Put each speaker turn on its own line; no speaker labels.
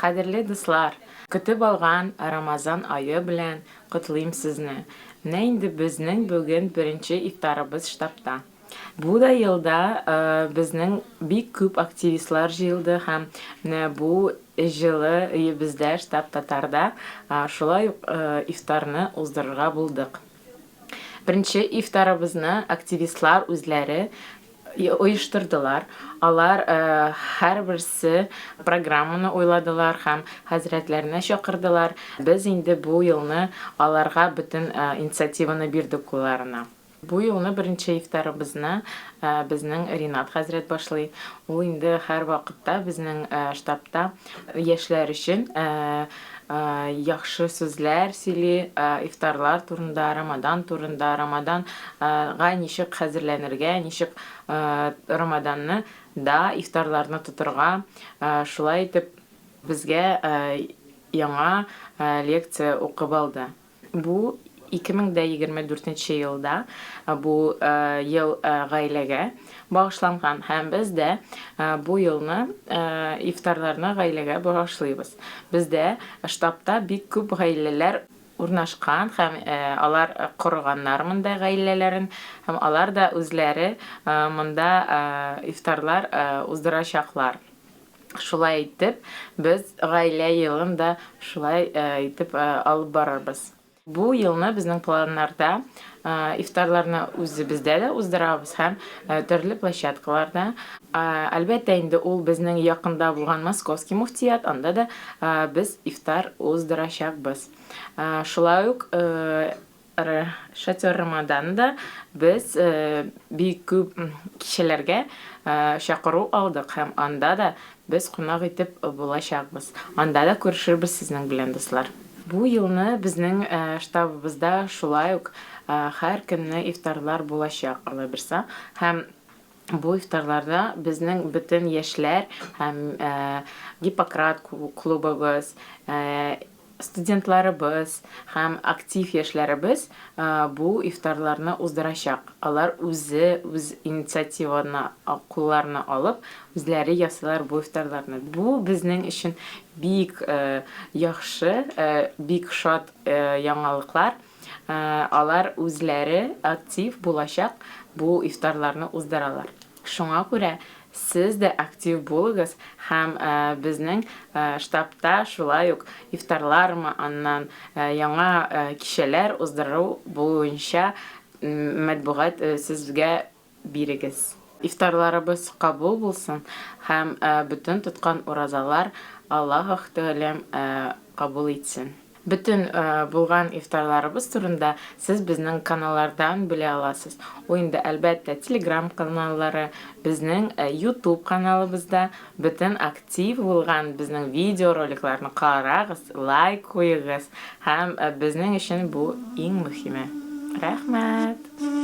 Кадерле дуслар, көтеп алган Рамазан ае белән котлыйм сезне. Менә инде безнең бүген беренче ифтарыбыз штабта. Бу да елда безнең бик күп активистлар җыелды һәм менә бу җылы өебездә, штаб татарда шулай ук ифтарны уздырырга булдык. Беренче ифтарыбызны активистлар үзләре оештырдылар. Алар һәрберсе программаны уйладылар һәм хәзрәтләрне чакырдылар. Без инде бу елны аларга бөтен инициативаны бирдек кулларына. Бу елны беренче ифтарыбызны безнең Ринат хәзрәт башлый. Ул инде һәрвакытта безнең штабта яшьләр өчен яхшы сүзләр сөйли, ифтарлар турында, Рамадан турында, Рамадан га ничек хәзерләнергә, ничек Рамаданны да ифтарларны тотырга, шулай итеп безгә яңа лекция укып алды. Бу 2024 нче елда, бу ел гаиләгә багышланган һәм без дә бу елны ифтарларны гаиләгә багышлыйбыз. Бездә штабта бик күп гаиләләр урнашкан һәм алар корганнар монда гаиләләрен һәм алар да үзләре монда ифтарлар уздырачаклар. Шулай итеп, без Гаилә елын да шулай итеп алып барырбыз. Бу елны безнең планнарда ифтарларны үзебездә дә уздырабыз һәм төрле площадкаларда. Әлбәттә инде, ул безнең якында булган Московский муфтият, анда да без ифтар уздырачакбыз. Шулай ук Шатер Рамадан да без бик күп кичәләргә чакыру алдык һәм анда да без кунак итеп булачакбыз. Анда да күрешербез сезнең белән, дуслар. Бу елны безнең штабыбызда шулай ук һәр көнне ифтарлар булачак, алайбирса. Һәм бу ифтарларда безнең бөтен яшьләр һәм Гиппократ клубыбыз, Студентларыбыз һәм актив яшьләребез бу ифтарларны уздырачак. Алар үзе үз инициативаны кулларына алып, үзләре ясыйлар бу ифтарларны. Бу безнең өчен бик яхшы, бик шат яңалыклар. Алар үзләре актив булачак бу ифтарларны уздыралар. Шуңа күрә сез дә актив булыгыз һәм безнең штабта шулай ук ифтарлармы, аннан яңа кичәләр уздыру буенча матбугат сезгә бирегез. Ифтарларыбыз кабул булсын һәм бөтен тоткан уразалар Аллаһ Тәгаләм кабул итсен. Бөтен булган ифтарларыбыз турында сез безнең каналлардан белә аласыз. Ул инде, әлбәттә, Телеграм каналлары, безнең Ютуб каналыбызда бөтен актив булган безнең видеороликларны карагыз, лайк куегыз һәм безнең өчен бу иң мөһиме. Рәхмәт!